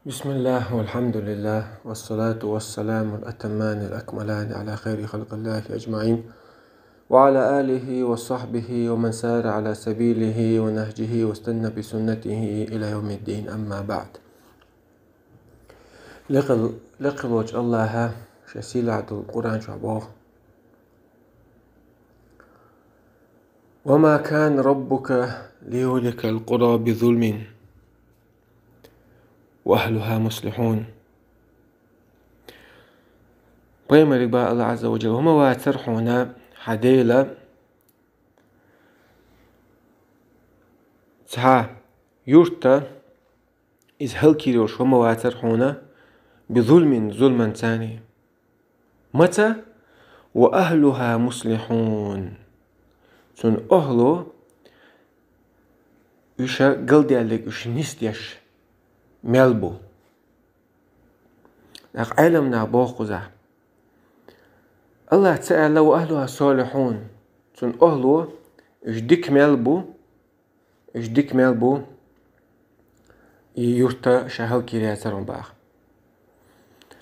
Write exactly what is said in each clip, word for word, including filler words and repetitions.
بسم الله والحمد لله والصلاة والسلام الأتمان الأكملان على خير خلق الله أجمعين وعلى آله وصحبه ومن سار على سبيله ونهجه واستنى بسنته إلى يوم الدين، أما بعد. Лекъел-, лекъелочу Аллаха шен сийлахь долу Къуръан чохь боху: «وما كان ربك ليهلك القرى بظلم وأهلها مصلحون». Пайхамарга боху Аллах Азза ва Джалла: «ХӀума вацара хьуна хьан Дела цхьа юрта, иза хӀаллакйийр йолуш хӀума вацара хьуна, бизулмин, зуламан царний». Маца? «Ва ахлуха муслихун». Цуьнан охьало, уьш галдаьлларг, уьш нисдеш мел бу. ТӀаккха Ӏеламнаха боху кхузахь: Аллах ца аьлла: «Ва ахлуха солихун». Цуьнан охьало, уьш дика мел бу, уьш дика мел бу, и юрта ша хӀаллакйийр яцара хьуна боху.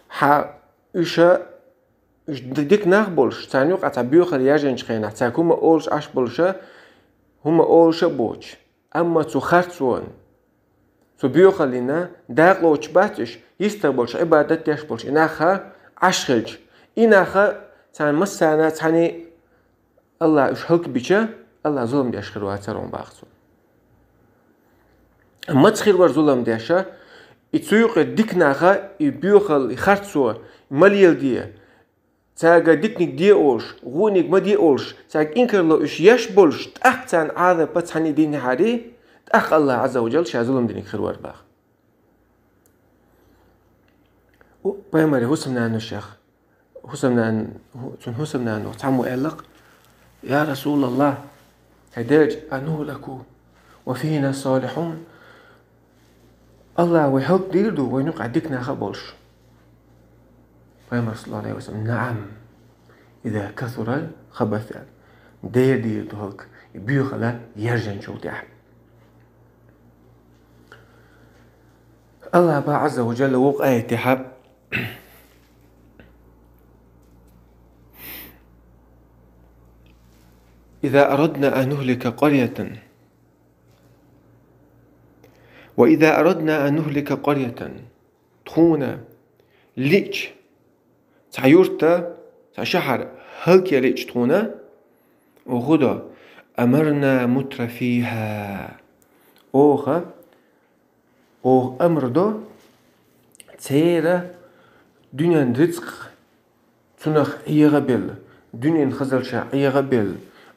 Хьан уьш, уьш ди-, дика нах болуш, царна юкъахь цхьа боьхалла яьржинчу хенахь, цаьрга хӀума олуш Ӏаш болуша, хӀума олуша а боцуш, амма цу харцонна, цу боьхаллина дакъалоцуш бац уьш, йистах болуш, Ӏибадат деш болуш и нах Ӏаш хилча, и нах царна массарна цхьаьна Аллах уьш хӀаллакбича, Аллах зулам деш хир вацара хьуна боху цо. Маца хир вара зулам деш? И цу юкъа дика нах, и боьхалла, и харцо ма леладе. Цаьрга диканиг де олуш, вониг ма де олуш, цаьрга инкарло уьш еш болуш, тӀаккха царна Ӏазап цхьаьна динехьара, тӀаккха Аллах Азза ва Джалла ша зулам динарг хир вара боху. У, пайхамаран хӀусамнаношех, хӀусамнан-, хӀу-, цуьнан хӀусамнанох цхьаммо аьлла-кх: «Я Расулаллах, хьайн Делча, анухлаку ва фина солихун? Аллах вай хӀаллакдийр ду, вайна юкъахь дика нах а болуш?» Пайхамар, саллаллаху Ӏалайхи ва саллам: «Наам, иза касурал хабас», – аьлла. Дера дийр ду хӀаллак, и боьхалла яьржинчул тӀаьхьа. Аллах боху Азза ва Джалла вукху аятехь: «إذا أردنا أن نهلك قرية، وإذا أردنا أن نهلك قرية», тхуна лиъча, цхьа юрта, цхьа шахьар хӀаллакъян лиъча тхуна, оха хӀун до? «أمرنا مترفيها». Оха, оха амр до, церан дуьненан рицкъ цунах Ӏеха а белла, дуьненан хазалла ша Ӏеха а белла,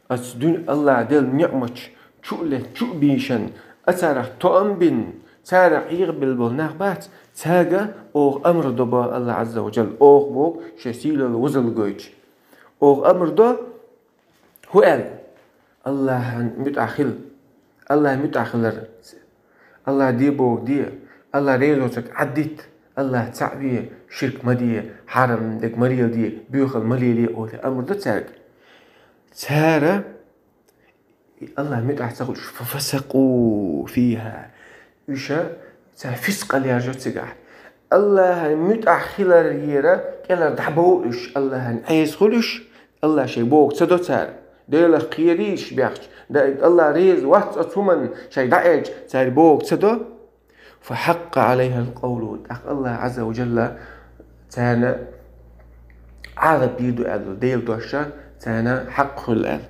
оцу дуьн-, Аллаха делла ниъматаш чу а летта, чу а бийшина, оцарах тоам а бина, царах Ӏеха а белла болу нах бац, цаьрга оха амр до боху Аллах Азза ва Джалла, оха боху шен сийлалла, вузалла гойтуш. Оха амр до, хӀун аьлла? Аллахьан муьтӀахь хила. Аллахьан муьтӀахь хилар. Аллах де бохург де. Аллах реза воцург Ӏаддита. Аллах цхьаъ ве, ширк ма де, хьарам дерг ма леладе, боьхалла ма лелае олий амр до цаьрга. Цара и Аллахьан муьтӀахь ца хуьлуш, фафасакъу фиха. Уьш цара фискъалла яржо цигахь. Аллахьан муьтӀахь хиларера кӀелара дӀабовлу уьш, Аллахьан Ӏеса хуьлуш, Аллах шайн боху ца до цара. Делах кхерийша бехча, да-, Аллах реза вац оцу хӀуманна шайн дӀааьлча, цара боху ца до. «Фа хьаккъа Ӏалайхьал къавлу», тӀаккха Аллах Азза ва Джалла царна Ӏазап дийр ду аьлла, Делан дош царна хьакъ хуьлу аьлла.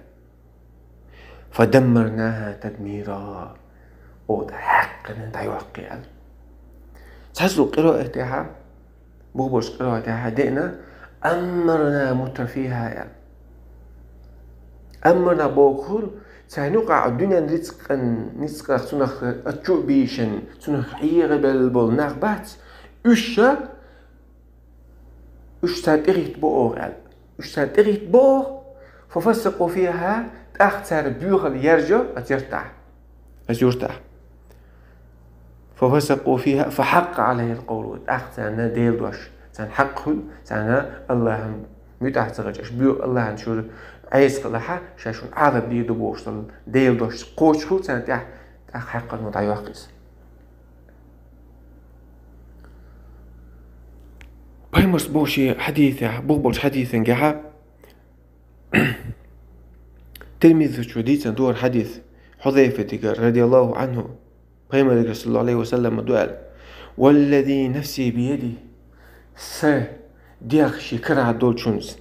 «Фа даммарнаха тадмира». Оха хьаькхна дӀайоккхи аьлла. Цхьацца къираатехьа, бухболчу къираатехьа деана: «Аммарна мутрафиха», аьлла. Аммарна бохург, царна юкъахь дуьненан рицкъан, рицкъах цунах а чу а бийшина, цунах Ӏеха а белла болу нах бац, уьш ша, уьш царна тӀехӀиттабо оха аьлла. Уьш царна тӀехӀиттабо оха, фафасакъу фиха, тӀаккха цара боьхалла яржо оцу юьртахь. Оцу юьртахь. «Фафасакъу фиха, фахьаккъа Ӏалайхьал къавлу». ТӀаккха царна Делан дош, царна хьакъ хуьлу, царна Аллахьан муьтӀахь ца хилча, аша боьху Аллахьан шуьра Ӏеса хилахь, ша шуна Ӏазап дийр ду бохуш долу Делан дош кхочуш хуьлу царна тӀехь, тӀаккха хьаькхна дӀайоккху иза. Пайхамарс боху шен хьадисехь, бух болчу хьадисангахьа, Тирмизичо дийцина дора хьадис, Хьузайфатигара, радияллаху анху, Пайхамаригара, саллаллаху алейхи ва саллам, ду аьлла: «Валлази нафси биядихи», сан дегӀ шен карахь долчунца,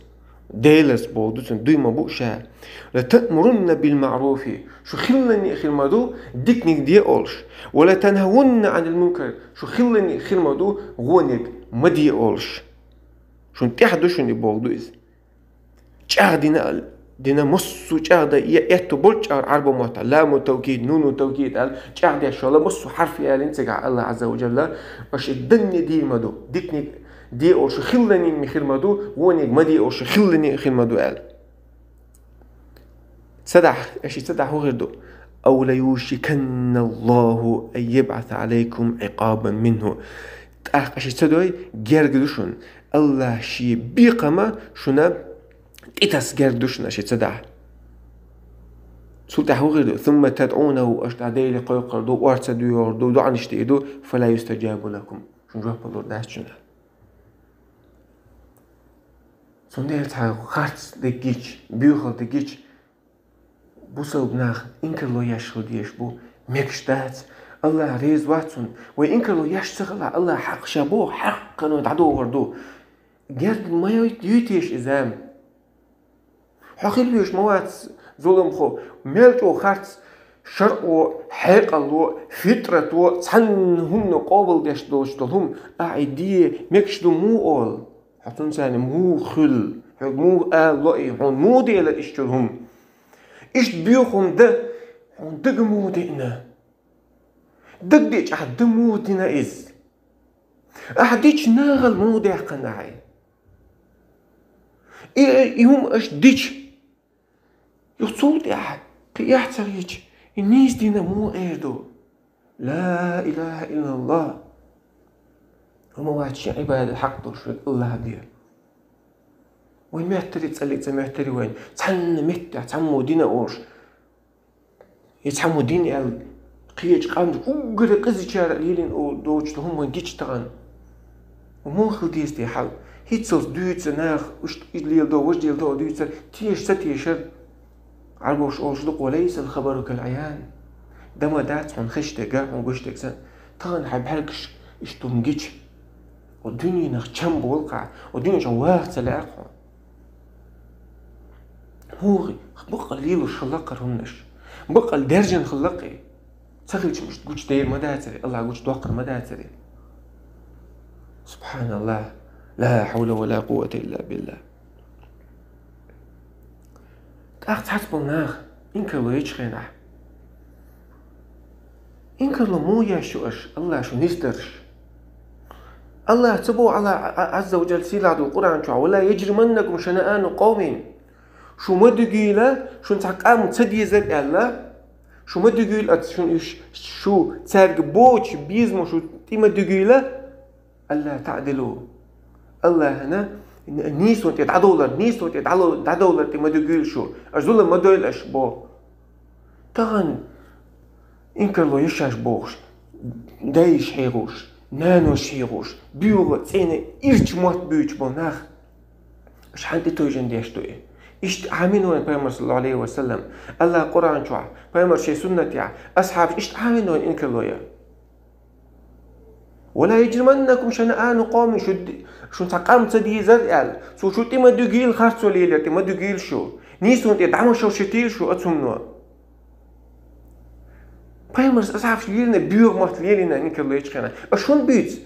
Делаца боху ду цуьнан, дуй ма бу ша: «Ла таъмурунна бил маъруфи», шу хиллане а хир ма ду диканиг де олуш, «ва ла танхавунна анил мункар», шу хиллане а хир ма ду вониг ма де олуш. Шуна тӀехь ду шуна и боху ду иза. ЧӀагӀдина, дина массо а чӀагӀдан, я этто болчу чӀагӀар Ӏарбо мотта, ламу тавкид, нуну тавкид аьлла, чӀагӀдеш йолу массо а хьарф ялина цигахь Аллах Азза ва Джалла, аша и данне дийр ма ду, диканиг де олуш хилланиг ма хир ма ду, вониг ма де олуш хилланиг хир ма ду аьлла. Ца дахь, аша и ца дахь хӀун хир ду? «Ау ла юшиканна Аллаху ан ябъаса алайкум икъабан минху». ТӀаккха аша и ца дой, герга ду шуна. Аллах шен бекхама шуна тӀетас герга ду шуна аша и ца дахь. Цул тӀаьхьа хӀун хир ду? «Сумма тадъунаху», аша тӀа Деле кхойкхур ду, орца дуьйгӀур ду, доӀанаш дийр ду, «фала юстаджабу лакум». Шуна жоп лур дац шуна. Цундела цхьа харц дерг гича, боьхалла дерг гича, бусалба нах инкарло еш хила дезаш бу, мегаш дац. Аллах реза вац цунна. Вай инкарло еш ца хилахь, Аллах хьакъ ша боху, хьакъ кхано дӀадохур ду. Герга ма юй-, юй теша и зама? Хьо хила везаш ма вац зуламхо, мел чӀогӀа харц, шарӀо, хьекъало, фитрато, цхьанна хӀумано къобалдеш долуш долу хӀума, ахь и де мегаш ду муха олу? Хьо цунна царна муха хуьлу? Хьоьга муха ала ло и? Хьуна муха делара иштта йолу хӀума? Иштта боьхалла дан хьуна дага муха деана? Дага деача ахь дан муха дина иза? Ахь дича нахала муха даьккхина ахь и? И, и хӀума аша дича, юха цул тӀаьхьа кхин эхь ца хилча, и нийса дина муха эр ду? Ла илаха иллаллах. ХӀума вац шен Ӏибадат хьакъ долуш верг Аллах де. Вайн моьттарий цӀаллиг ца моьттарий вайн, цхьанна меттехь цхьаммо дина олуш. И цхьаммо дина аьлла, кхечу къам уггара къизачара лелийна о-, доцуш хӀума вайн гича тахана. Муха хила деза те хьал? ХӀинццалц дуьйцу наха, уьш иза леладо, важа леладо дуьйцура, теша ца тешара. Ӏарбоша олуш ду-кх: «Ва лайсал хабару кал Ӏаян». Дан ма дац хьуна хезаш дерг а, хьуна гуш дерг санна. Тахана хьайн бӀаьргаш иштта хӀума гича, о дуьненах чам болу-кх ахь, о дуьнен чохь ваха ца лаьа-кх хьуна. ХӀугӀи, баккъал лелош хилла-кх хӀара хӀуманаш. Баккъал даьржина хилла-кх и. Ца хилча, иштта гучудер ма дацара, Аллах гучудоккхур ма дацара. Субханаллах. Ла хьавла ва ла къуввата илла биллах. ТӀаккха цхьацца болу нах инкарло ечу хенахь. Инкарло муха еш ю аша, Аллах шу нисдарш? Аллах ца боху Аллах Ӏа-, Ӏа-, Ӏазза ва Джалла сийлахь долу Къуръан чохь: «Ва ла яжриманнакум шанаану къавмин». Шу ма дуьгийла, шуна цхьа къам ца дезара аьлла. Шу ма дуьгийла, аца шуна уьш, шу цаьрга боцуш безамо шу тӀе ма дуьгийла. Алла таъдилу. Аллахьана нийсо тӀе дӀадовлар, нийсо тӀе дӀало-, дӀадовлар тӀе ма дуьгийла шу. Аша зулам ма дойла аша боху. Тахана инкарло еш аш бохуш, дайша хьехуш, наноша хьехуш, буьйгӀа цӀена ирча мотт буьйцуш болу нах, аша хьанна тӀетевжина деш ду и? Иштта Ӏамийна вайн Пайхамар, саллаллаху алейхи ва саллам, Аллах Къуръан чохь, Пайхамар шен суннатехь, асхьабаш иштта Ӏамийна вайн инкарло ян? «Ва ла яжриманнакум шанаану къавмин», шу ди-, шуна цхьа къам ца дезара аьлла, цо шу тӀе ма дуьгийла, харцо лелар тӀе ма дуьгийла шу, нийсонан тӀе дӀа ма шовшийтийла шу оцу хӀумано. Пайхамарс асхьабаш лелийна, боьха мотт лелийна инкарло ечу хенахь, аша хӀунда буьйцу?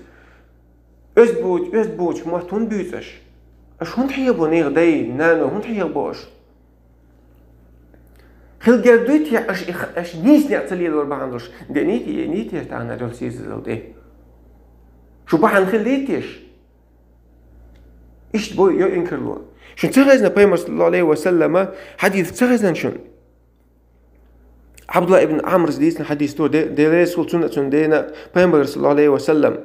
Оьзда боцу, оьзда боцу мотт хӀунда буьйцу аша? Аша хӀунда хьехабо нехан дай, нано, хӀунда хьехабо аша? Хила герга дуй те аша и ха-, аша нийса некъ ца лелор бахьана долуш, де нийти, нийти тахана йолу сийсазалла тӀе? Шу бахьана хила дий теша? Иштта бой йо инкарло. Шун ца хезна Пайхамар, саллаллаху алейхи ва саллама, хьадис ца хезна шун? Абдулла ибн Амрс дийцина хьадис ду, де-, Делан Расул цунна, цунна дена Пайхамар, саллаллаху алейхи ва саллам.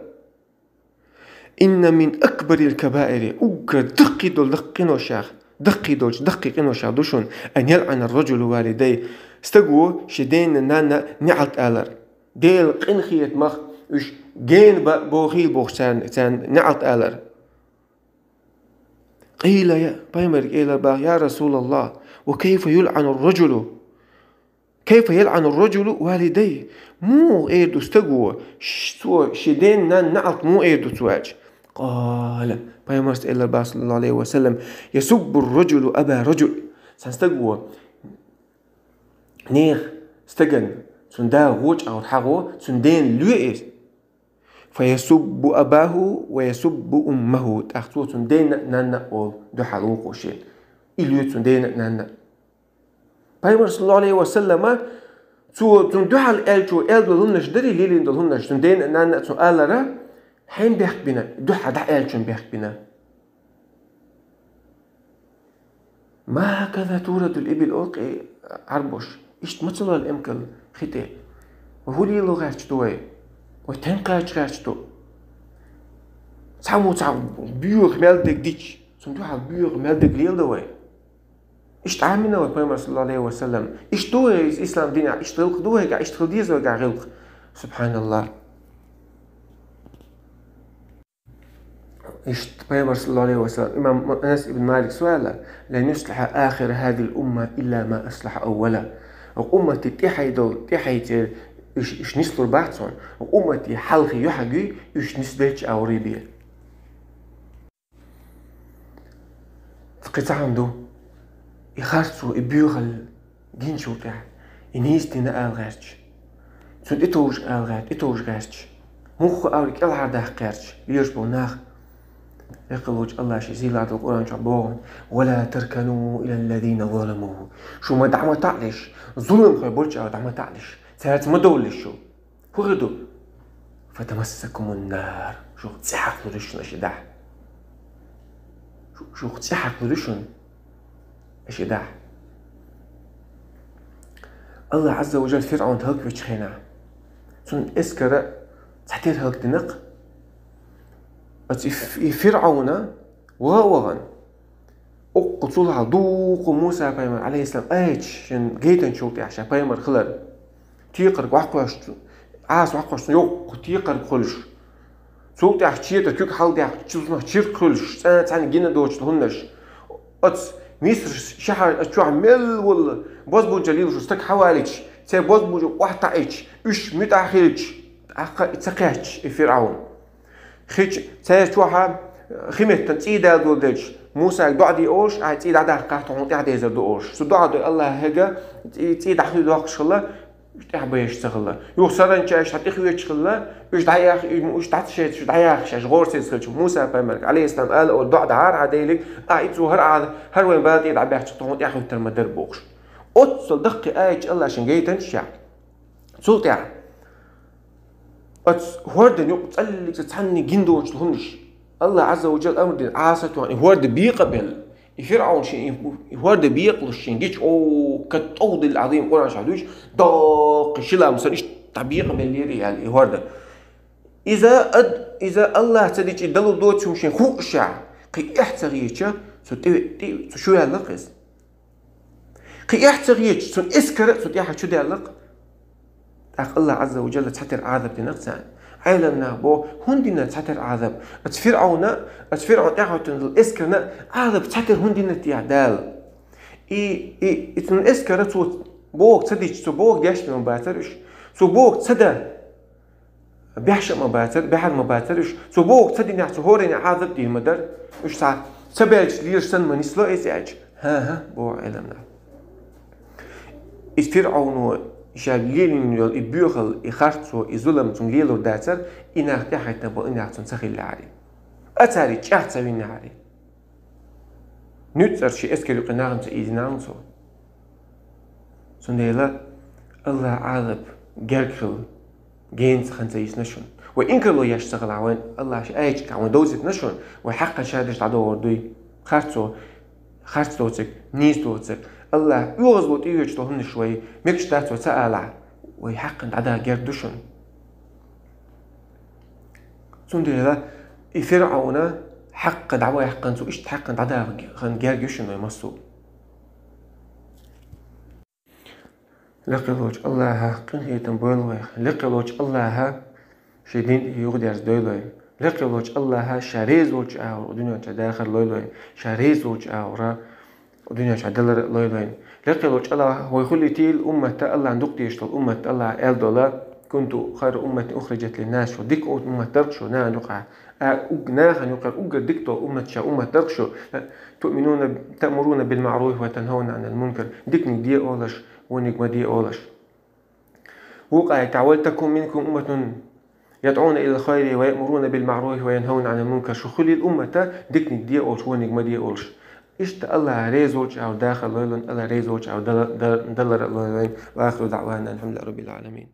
«Инна мин акбарил кабаири», уггар даккхий долу даккхий къиношах, даккхий долчу даккхий къиношах ду шуна, «ан ялъана ар-раджулу валидайхи», стаго шен дена, нанна неӀалт алар. Делан къинхетамах уьш гена ба-, бохийла бохуш царна, царна неӀалт алар. قيل, я, пайхамарга элира баха: يا رسول الله, وكيف يلعن الرجل, كيف يلعن الرجل والديه؟ Муха эр ду стаго, ш-, цо шен ден-нанна наӀалт муха эр ду цо аьлча? قال, пайхамара элира баха, صلى الله عليه وسلم: يسب الرجل أبا الرجل. Цхьан стаго нехан стагана, цун да гӀо чӀагӀар хьагӀо, цун ден лоьр. فيسب أباه ويسب أمه. ТӀаккха цо цун ден а, нанна а оал дуьхьал вукхо шен. И лоь цун ден а, нанна а. Пайхамар, صلى الله عليه وسلم, цо цун дуьхьал аьлча аьлла дола хӀуманаш дарий, лелийна дола хӀуманаш, цун ден а, нанна а цо алара, хьенан бехк бина, дуьхьал дӀааьллачун бехк бина. ما هكذا تورد الإبل, оал-кх Ӏарбоша. Иштта ма ца лоал эмкал хи тӀе. Вай хӀун лело гӀерташ ду вай? Вай тӀем кхача гӀерташ ду? Цхьаммо цхьа боьха мел дерг дича, цунна дуьхьал боьха мел дерг леладу вай? Иштта Ӏамийна вай пайхамар, صلى الله عليه وسلم? Иштта ду вай из ислам динехь, иштта гӀиллакх ду вайгахь, иштта хила деза вайгахь гӀиллакх? سبحان الله. Иштта пайхамар, صلى الله عليه وسلم, имам Анас ибн Малика аьлар: لن يصلح آخر هذه الأمة إلا ما أصلح أولها. Укх умматан тӀехье дола, тӀехье цӀера уьш, уьш нислур бац хьуна. Укх умматан хьалхе юьхьиг уьш нисделча а вур бе. Кхин цхьа хӀума ду. И харцо, и боьхалла гинчул тӀехьа, и нийса дина ала гӀерташ, цунна тӀетовжа ала гӀерташ, тӀетовжа гӀерташ, муха а вар кӀелхьардаккха гӀерташ лелаш бола нах. Лекха волчу Аллаха шен сийлахь долчу Къуръан чохь боху: ولا تركنوا إلى الذين ظلموا. Шу ма дӀа ма таӀалаш, зуламхой болчу агӀор дӀа ма таӀалаш, цаьрца ма довлалаш шу. ХӀун хир ду? فتمسكم النار. Шух цӀе хьакхалур ю шуна аша дахь. Шу-, шух цӀе хьакхалур ю шуна аша дахь. Аллах Азза ва Жалла ФирӀавн хӀаллаквечу хенахь, цуьнан эскар цхьатерра хӀаллакдина-кх. Оцу и, и ФирӀавна ваха а вахана, Уккха цул хьалха дукха Муса-пайхамар, Ӏалайхиссалам, айча шен гайтанчул тӀехь ша пайхамар хилар. Текхарг ваккхош, Ӏаса ваккхош, йоккха текхарг хуьлуш. Цул тӀехь четар куьг хьалдаьккхича, цунах чиркх хуьлуш, цӀа-, цхьаьна гина доцу хӀуманаш. Оцу Миср шахьар чохь мел волу бозбунчалла лелаш волу стаг хьавалийча, церан бозбунчалла охьатаӀийча, уьш муьтӀахь хилча, тӀаккха и ца кхаьчча, и ФирӀавн. Хича, цаьрца чохь а хи меттана цӀий дала доладелча, Мусага доӀа де олуш, ахь цӀий дӀадаккхахь, тхо хьуна тӀаьхьадезар ду олуш. Цу доӀа дой Аллахьа хьега, цӀий, цӀий дӀахуьйдоккхуш хилла, уьш тӀаьхьабан еш ца хилла. Юха саранча иштта тӀехвоьдуш хилла, уьш дӀаяха, уьш дӀа ца шеца, уьш дӀаяхаш, гӀора сецна хилча, Муса-пайхамарга, Ӏалайхиссалам, ала олу доӀа дӀахьара хьан Делига, ахь и цо хӀара Ӏа-, хӀара вайн бала тӀе дӀабаьхча, тхо хьуна тӀаьхьахӀуьттур ма дара бохуш. Оццул даккхий аьлча Аллахьа шен гайтанча, цул тӀаьхьа оцу хӀордан юкъа цӀаллица цхьанна гина доцу хӀуманаш. Аллах Азза ва Джалла амр дина, Ӏаса а тоьхна, и хӀорда бекъа а белла. И ФирӀавн шен и хӀорда бекъалуш шен гича, о, кат тӀовдилла Ӏазим Къуръан чохь дуьйцу, доккхий ши лам санна иштта дӀабекъа беллера аьлла и хӀорда. Иза ад-, иза Аллах ца дича и далур доцу хӀума шен хууш а, кхин эхь ца хеташ, цу тӀе, тӀе, цу чу ваьлла-кх иза. Кхин эхь ца хеташ, цуьнан эскар а цу тӀехь чу даьлла-кх. ТӀаккха Аллах Азза ва Джалла цхьатерра Ӏазап дина-кх царна. Ӏелам наха боху, хӀунда дина цхьатерра Ӏазап? Оцу ФирӀавна, оцу ФирӀавн тӀаьхьахӀоьттина долу эскарна Ӏазап цхьатерра хӀунда дина техьа Дала? И, и, и цуьнан эскар а цо бохург ца дича, цо бохург деш а ма бацара уьш. Цо бохург ца дан, беш а ма бацара, баьхьар ма бацара уьш. Цо бохург ца динехь, цу хӀоранна Ӏазап дийр ма дара. Уьш цхьа ца баьлча лелаш санна ма нисло иза аьлча. ХӀан-хӀа, боху Ӏелам наха. Иза ФирӀавно ша лелийна йолу и боьхалла, и харцо, и зулам цунна лелур дацара, и нах тӀаьхьахӀиттина бо, и нах цунна ца хиллехьара. А цара и чӀагӀ ца винехьара. Нуьцкъара шен эскар юкъе нахана ца ийзина цо. Цундела Аллах Ӏазап герга хила генца хан ца йисна шуна. Вай инкарло еш ца хилахь, вайн Аллах шен аяташкахь вайн довзийтина шуна, вай хьакъан шадерш дӀадогӀур дуй. Харцо, харц доцург, нийса доцург. Аллах оьгӀазло тӀеоьцуш долу хӀуманаш вай мегаш дац вай ца алахь, вай хьакъан дӀадаха герга ду шуна. Цундела и ФирӀавна хьакъан дӀаваьккхина, цо иштта хьакъан дӀадаха хан герга ю шуна вай массо а. Лекха волчу Аллаха къинхетам бойла вайх. Лекха волчу Аллаха шен дин тӀе юхадерзадойла вай. Лекхе волчу Аллаха ша реза волчу агӀора дуьнен чу дахар лойла вайна, ша реза волчу агӀора дуьнен чу далар лойла вайна. Лекхе волчу Аллаха вай хуьлийтийла уммат, Аллахна дукха дезаш долу уммат, Аллаха аьлла долу: «Кунтум хайра умматин ухриджат линнас», шу дика уммат дара шу нахана юкъахь. А уг-, нахана юкъара уггар дика долу уммат ша уммат дара шу. «Туъминуна, таъмуруна бил маъруфи ва танхавна Ӏанил мункар». Диканиг де олуш, вониг ма де олуш. Вукъа аятехь: «Валтакун минкум умматун ядӀуна илал хайри ва яъмуруна бил маъруфи ва янхавна Ӏанил мункар». Шу хуьлийла уммат, диканиг де олуш, вониг ма де олуш. Иштта Аллаха реза волчу агӀора дахар лойла вайна, Аллаха реза волчу агӀора дала-, дала-, далар лойла вайна. Ва ахиру даъвана анил хьамдулиллахӀи раббил Ӏаламин.